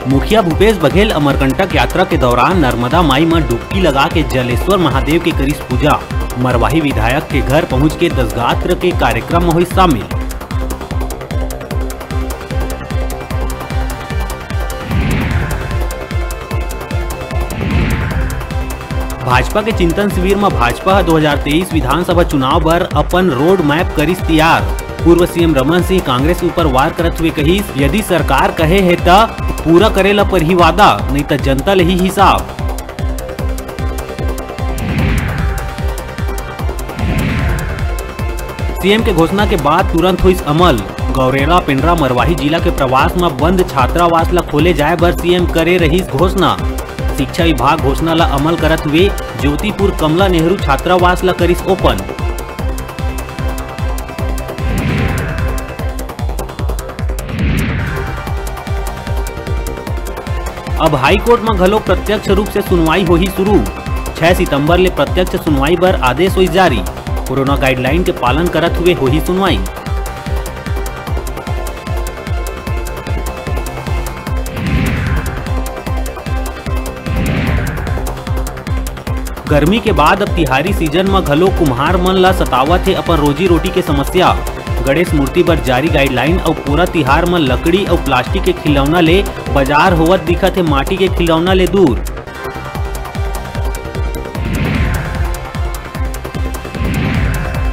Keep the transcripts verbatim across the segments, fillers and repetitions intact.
मुखिया भूपेश बघेल अमरकंटक यात्रा के दौरान नर्मदा माई म डुबकी लगा के जलेश्वर महादेव के करिस पूजा। मरवाही विधायक के घर पहुंच के दसगात्र के कार्यक्रम म होइस शामिल। भाजपा के चिंतन शिविर म भाजपा ह दो हज़ार तेईस विधानसभा चुनाव बर अपन रोड मैप करिस तियार। पूर्व सीएम रमन सिंह कांग्रेस ऊपर वार करत हुए कहिस, यदि सरकार कहे हे त पूरा करे ल परही वादा, नइ त जनता लेही हिसाब। सीएम के घोषणा के बाद तुरंत होइस अमल। गौरेला पेंड्रा मरवाही जिला के प्रवास म बंद छात्रावास ल खोले जाय बर सीएम करे रहिस घोषणा। शिक्षा विभाग घोषणा ल अमल करत हुए ज्योतिपुर कमला नेहरू छात्रावास ल करिस ओपन। अब हाई कोर्ट म घलो प्रत्यक्ष रूप से सुनवाई होही शुरू। छह सितंबर ले प्रत्यक्ष सुनवाई बर आदेश होइस जारी। कोरोना गाइडलाइन के पालन करत हुए होही सुनवाई। गर्मी के बाद अब तिहारी सीजन म घलो कुम्हार मन ला सतावत हे अपन रोजी रोटी के समस्या। गणेश मूर्ति बर जारी गाइडलाइन अउ पोरा तिहार म लकड़ी अउ प्लास्टिक के खिलौना ले बाजार होवत दिखत हे माटी के खिलौना ले दूर।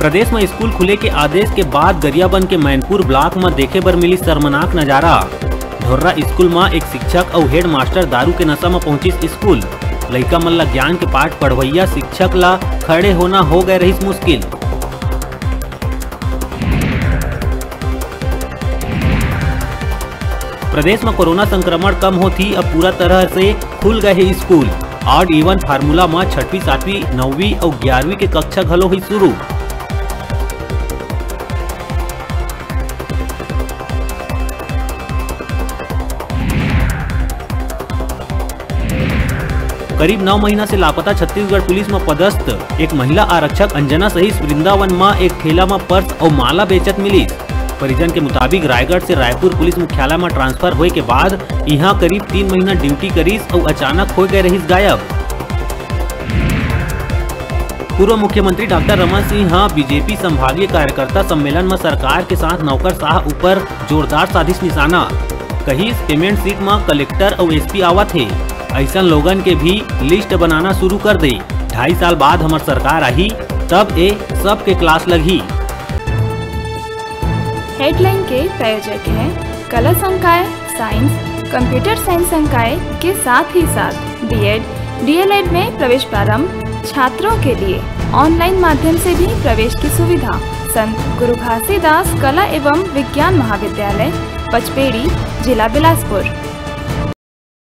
प्रदेश म स्कूल खुले के आदेश के बाद गरियाबंद के मैनपुर ब्लॉक म देखे बर मिली शर्मनाक नजारा। ढोर्रा स्कूल म एक शिक्षक अउ हेडमास्टर दारू के नशा म पहुंचिस स्कूल। लइका मन ल ज्ञान के पाठ पढ़वइया शिक्षक ल खड़े होना हो गए रहिस मुश्किल। प्रदेश म कोरोना संक्रमण कम होत ही अब पूरा तरह से खुल गए हे स्कूल। ऑड इवन फार्मूला म छठवीं, सातवीं, नौवीं अउ ग्यारहवीं के कक्षा घलो होइस शुरू। करीब नौ महीना से लापता छत्तीसगढ़ पुलिस म पदस्थ एक महिला आरक्षक अंजना सहित वृंदावन म एक ठेला म पर्स अउ माला बेचत मिलिस। परिजन के मुताबिक, रायगढ़ से रायपुर पुलिस मुख्यालय म ट्रांसफर होए के बाद इहां करीब तीन महीना ड्यूटी करिस अउ अचानक हो गए रहिस गायब। पूर्व मुख्यमंत्री डॉक्टर रमन सिंह ह बीजेपी संभागीय कार्यकर्ता सम्मेलन म सरकार के साथ नौकरशाह ऊपर जोरदार साधिस निशाना। कहिस, पेमेंट सीट म कलेक्टर अउ एसपी आवत हे, अइसन लोगन के भी लिस्ट बनाना शुरू कर दे। ढाई साल बाद हमर सरकार आही, तब ए सब के क्लास लगही। हेडलाइन के प्रायोजक हैं कला संकाय, साइंस, कंप्यूटर साइंस संकाय के साथ ही साथ बीएड, डीएलएड में प्रवेश प्रारंभ। छात्रों के लिए ऑनलाइन माध्यम से भी प्रवेश की सुविधा। संत गुरु घासीदास कला एवं विज्ञान महाविद्यालय, पचपेड़ी, जिला बिलासपुर।